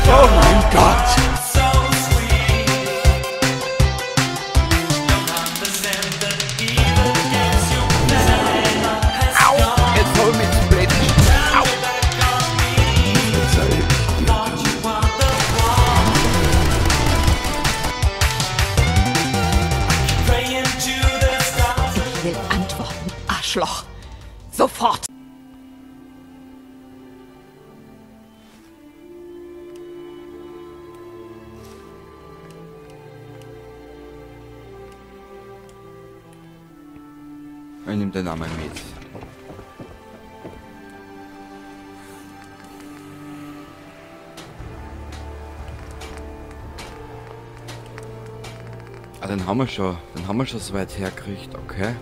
Oh mein Gott! Au! Jetzt hab ich mich zu blöd. Au! Ich will antworten, Arschloch. Sofort! Ich nehme den Namen mit. Ah, den haben wir schon. Den haben wir schon so weit hergekriegt, okay.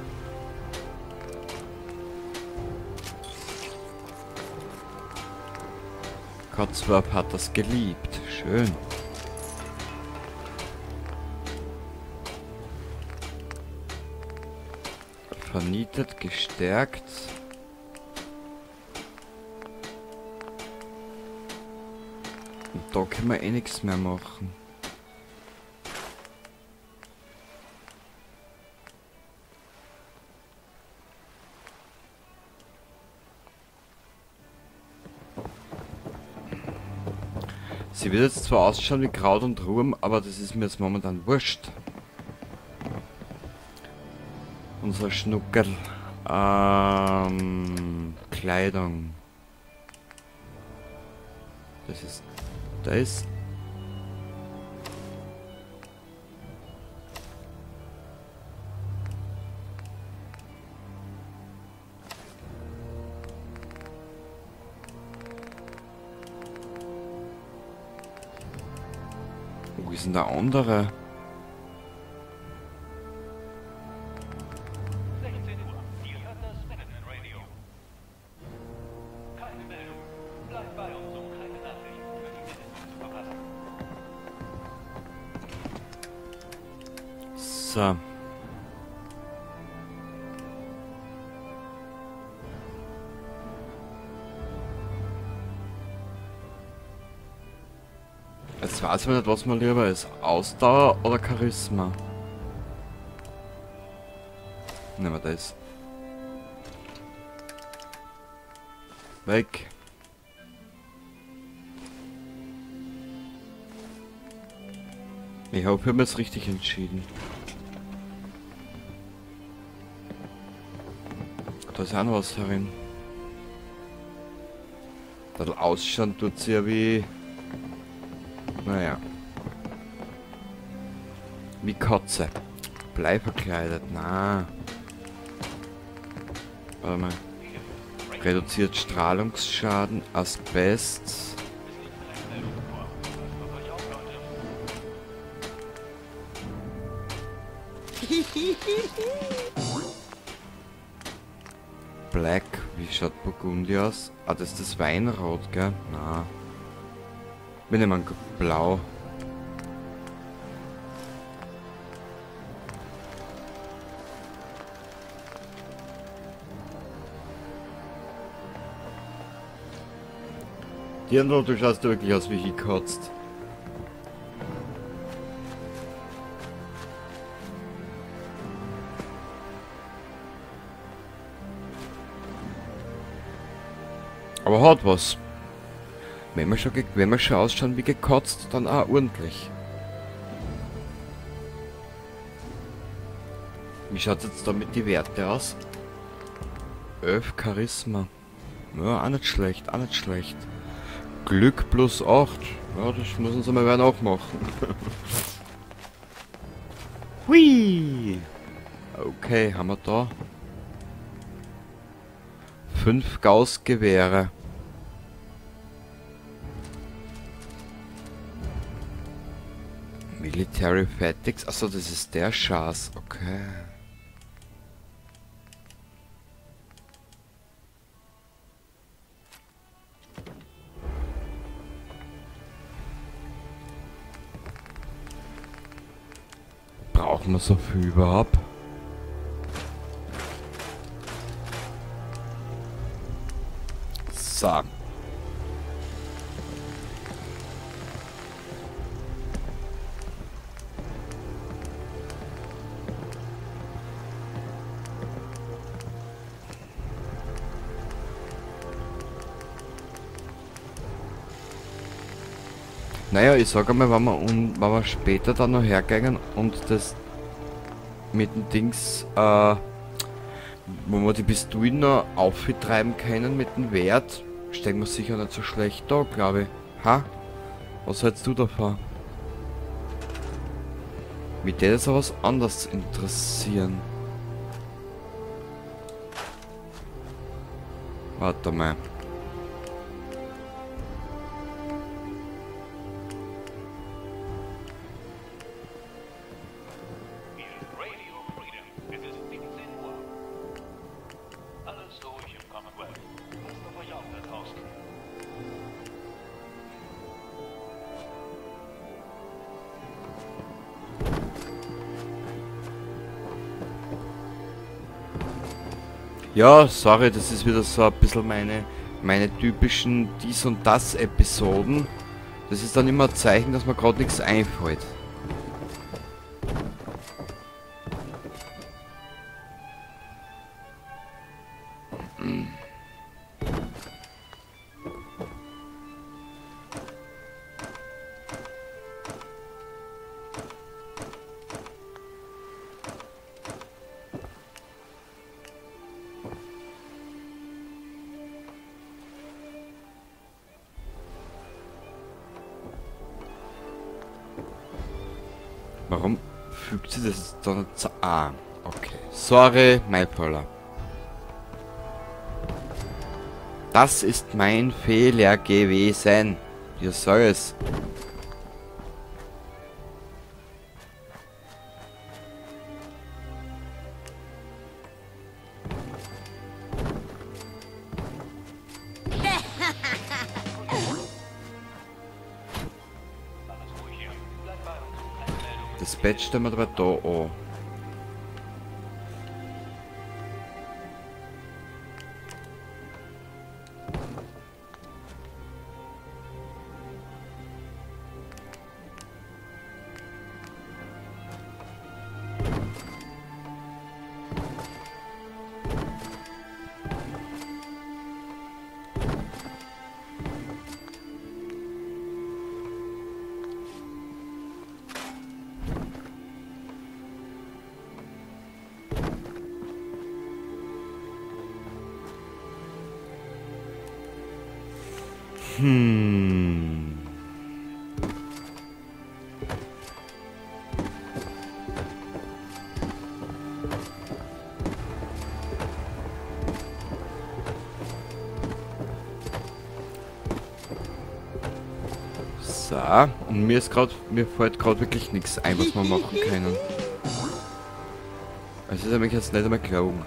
Codsworth hat das geliebt. Schön. Vernietet, gestärkt. Und da können wir eh nichts mehr machen. Sie wird jetzt zwar ausschauen wie Kraut und Ruhm, aber das ist mir jetzt momentan wurscht. Unser Schnuckerl. Kleidung. Das ist das. Wo ist denn der andere? So. Jetzt weiß ich nicht, was mir lieber ist. Ausdauer oder Charisma? Nehmen wir das. Weg. Ich hoffe, ich habe mich richtig entschieden. Da ist auch noch was herin. Das ausschauen tut sie ja wie... Naja. Wie Katze. Blei verkleidet. Na. Warte mal. Reduziert Strahlungsschaden, Asbest. Black, wie schaut Burgundi aus? Ah, das ist das Weinrot, gell? Na. Wir nehmen Blau. Dirndl, du schaust wirklich aus wie gekotzt. Aber hat was. Wenn wir schon ausschauen wie gekotzt, dann auch ordentlich. Wie schaut jetzt da mit die Werte aus? 11 Charisma. Ja, auch nicht schlecht, auch nicht schlecht. Glück plus 8. Ja, das muss uns einmal wer nachmachen. Hui! Okay, haben wir da 5 Gauss-Gewehre. Military Fatigues. Achso, das ist der Schatz. Okay. Brauchen wir so viel überhaupt? So. Naja, ich sag einmal, wenn wir später dann noch hergehen und das mit dem Dings, wo wir die Pistolen noch auftreiben können mit dem Wert, stehen wir sicher nicht so schlecht da, glaube ich. Ha? Was hältst du davon? Mich würde das aber was anderes interessieren. Warte mal. Hier ist Radio Freedom. Es ist 17 Uhr. Alles ruhig im Commonwealth. Passt auf euch auf da draußen. Ja, sorry, das ist wieder so ein bisschen meine typischen Dies- und Das-Episoden. Das ist dann immer ein Zeichen, dass mir grad nichts einfällt. Warum fügt sie das dann Ah, okay. Sorry, mein Fehler. Das ist mein Fehler gewesen. Ja, sag es. Das Bett stellen wir aber da an. So, und mir fällt grad wirklich nichts ein, was wir machen können. Es ist nämlich jetzt nicht einmal gelogen.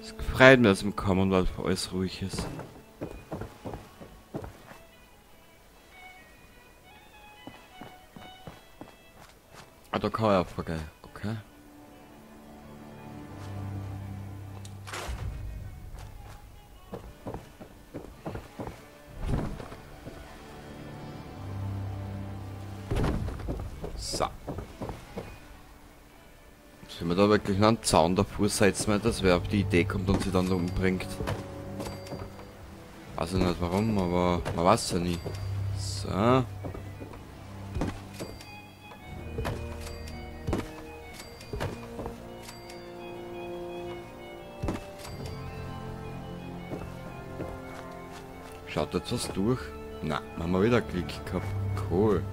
Es gefreut mich, dass im Commonwealth alles ruhig ist. Ah, da kann ich auch vorbei. Okay. So. Sollen wir da wirklich noch einen Zaun davor setzen, dass wer auf die Idee kommt und sie dann umbringt? Weiß ich nicht warum, aber man weiß ja nie. So. Schaut jetzt was durch? Na, haben wir wieder Glück gehabt. Cool.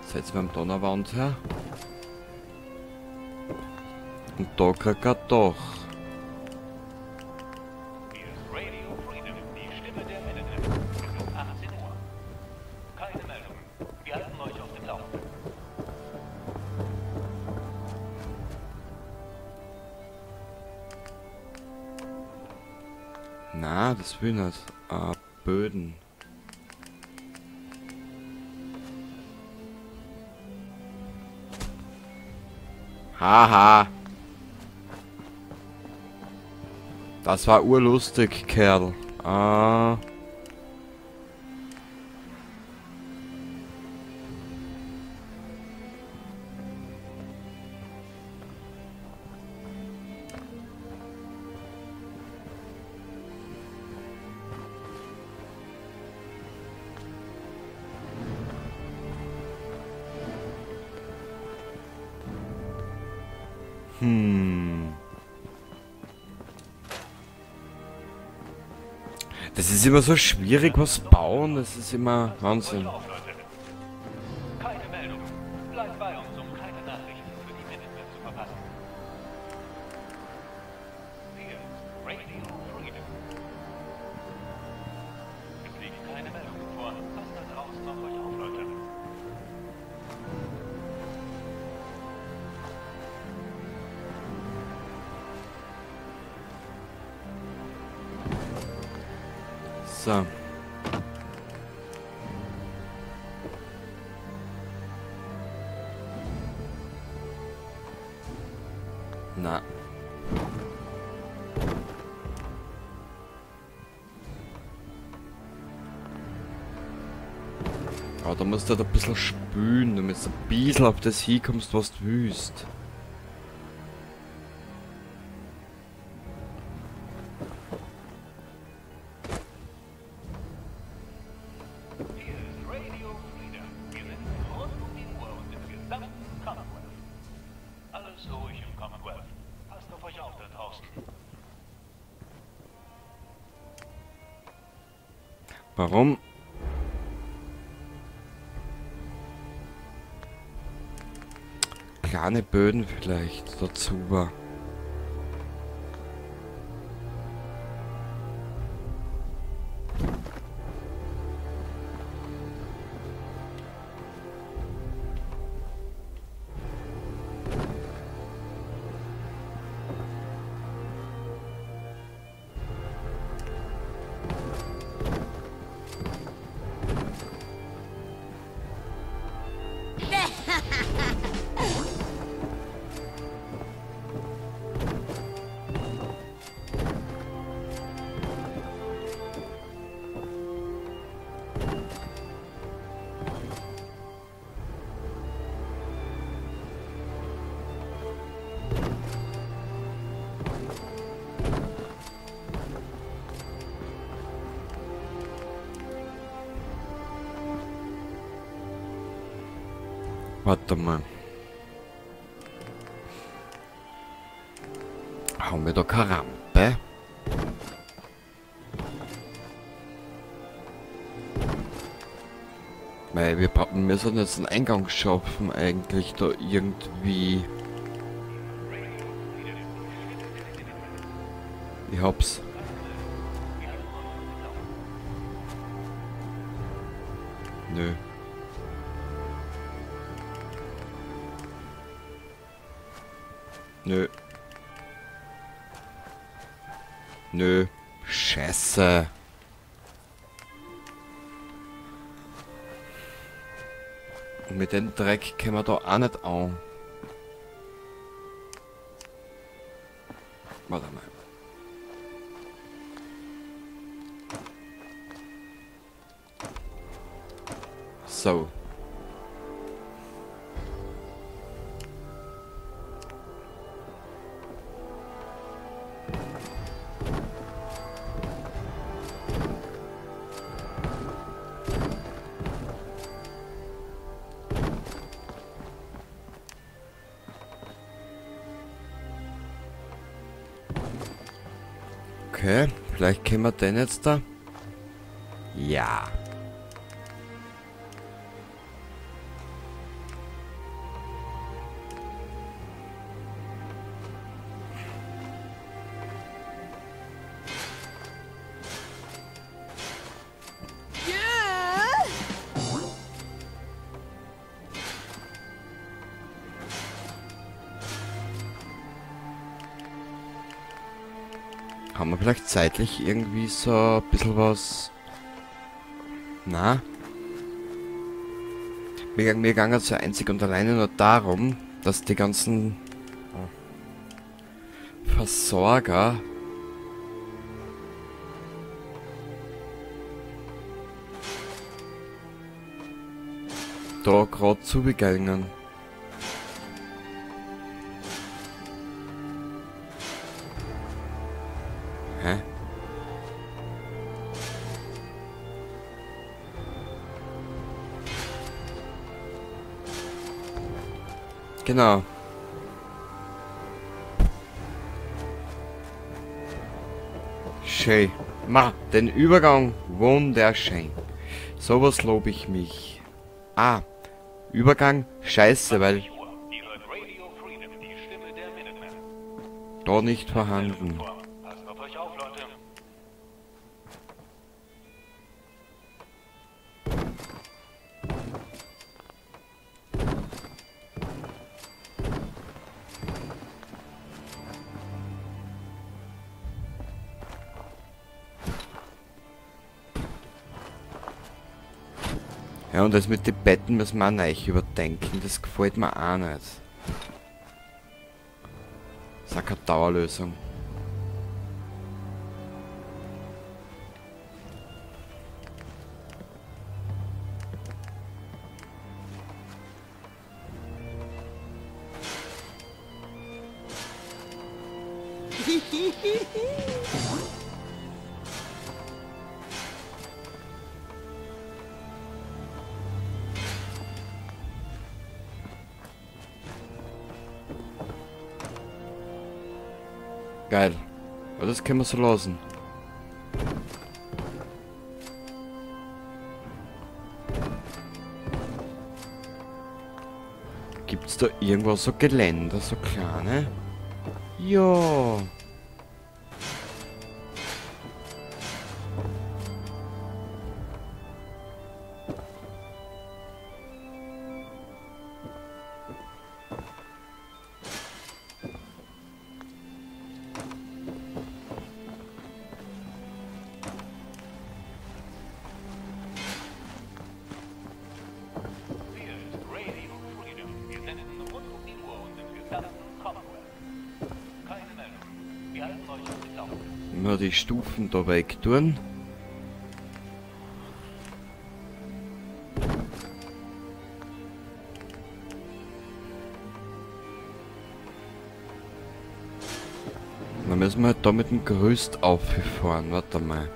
Setzen wir am Donnerwand her. Und da kriegt er doch. Hier ist Radio Freedom, die Stimme der Minutemen. Es ist 18 Uhr. Keine Meldung. Wir halten euch auf dem Laufenden. Na, das will ich nicht. Ah, Böden. Haha. Das war urlustig, Kerl. Das ist immer so schwierig, was bauen. Das ist immer Wahnsinn. Keine Meldung. Bleibt bei uns, um keine Nachrichten für die Minutemen zu verpassen. Hier ist Radio Freedom. Es liegen keine Meldungen vor. Passt da draußen auf euch auf, Leute. So. Na. Aber da musst du halt ein bisschen spülen, damit du ein bisschen auf das hinkommst, was du willst. Warum? Kleine Böden vielleicht dazu war. Warte mal. Haben wir da keine Rampe? Weil wir brauchen, wir sollten jetzt einen Eingang schaffen eigentlich da irgendwie. Ich hab's. Nö. Nö. Nö. Scheiße. Und mit dem Dreck können wir da auch nicht an. Warte mal. So. Okay, vielleicht können wir den jetzt da. Ja. Haben wir vielleicht zeitlich irgendwie so ein bisschen was... Na? Mir ging es ja einzig und alleine nur darum, dass die ganzen Versorger Da gerade zugegangen. Hä? Genau. Schön. Ma, den Übergang wunderschön. Sowas lobe ich mich. Ah, Übergang, scheiße, weil da nicht vorhanden. Ja, und das mit den Betten müssen wir auch neu überdenken. Das gefällt mir auch nicht. Das ist auch keine Dauerlösung. Geil. Aber das können wir so lassen. Gibt's da irgendwo so Geländer, so kleine? Ja. Nur die Stufen da weg tun. Dann müssen wir halt da mit dem Gerüst auffahren. Warte mal.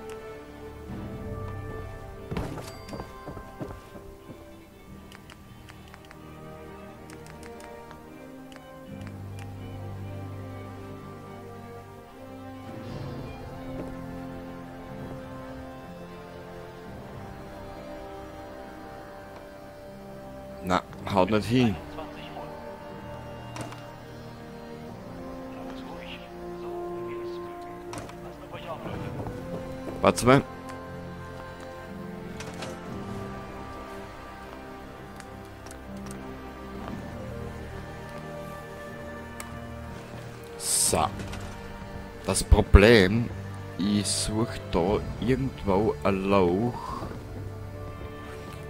Na, haut nicht hin. Warte mal. So. Das Problem, ich suche da irgendwo ein Loch,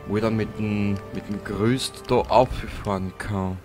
wo ich dann mit dem Gerüst da auffahren kann.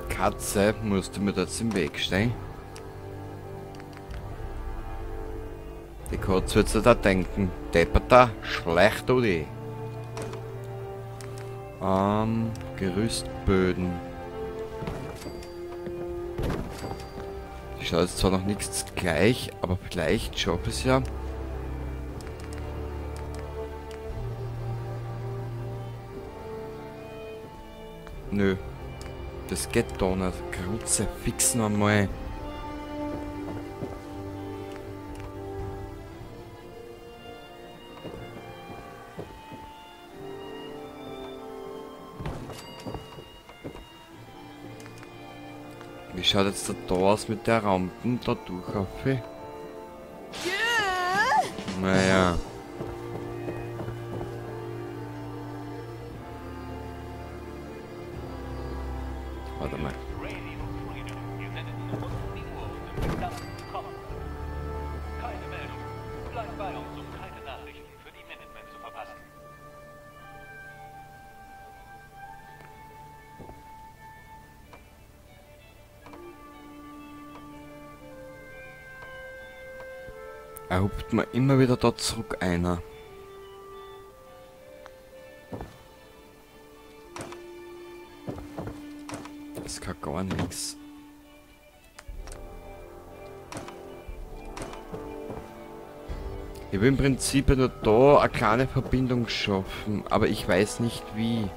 Katze, musst du mir da jetzt im Weg stehen? Die Katze wird sich da denken, Depperter, schlecht oder? Gerüstböden. Die schaut jetzt zwar noch nichts gleich, aber vielleicht schaffe ich es ja. Nö. Das geht da nicht. Kruzifix nochmal. Wie schaut jetzt da aus mit der Rampen da durch auf? Naja. Warte mal. Keine Meldung. Bleibt bei uns, um keine Nachrichten für die Minutemen zu verpassen. Er hupft mir immer wieder da zurück einer. Das kann gar nichts. Ich will im Prinzip nur da eine kleine Verbindung schaffen, aber ich weiß nicht wie.